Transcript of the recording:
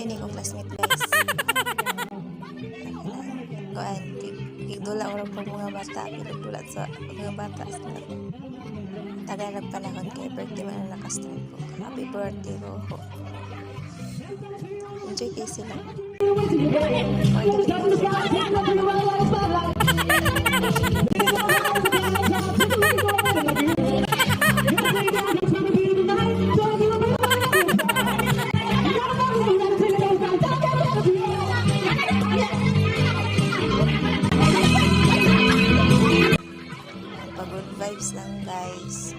Ni akong classmate, guys. Kuan, dula ko pag mga bata, dula sa mga bata sila. Tagal ng panahon kay birthday man ang nakastart ko. Happy birthday, Roho. Enjoy kayo sila. Pa-good vibes lang, guys.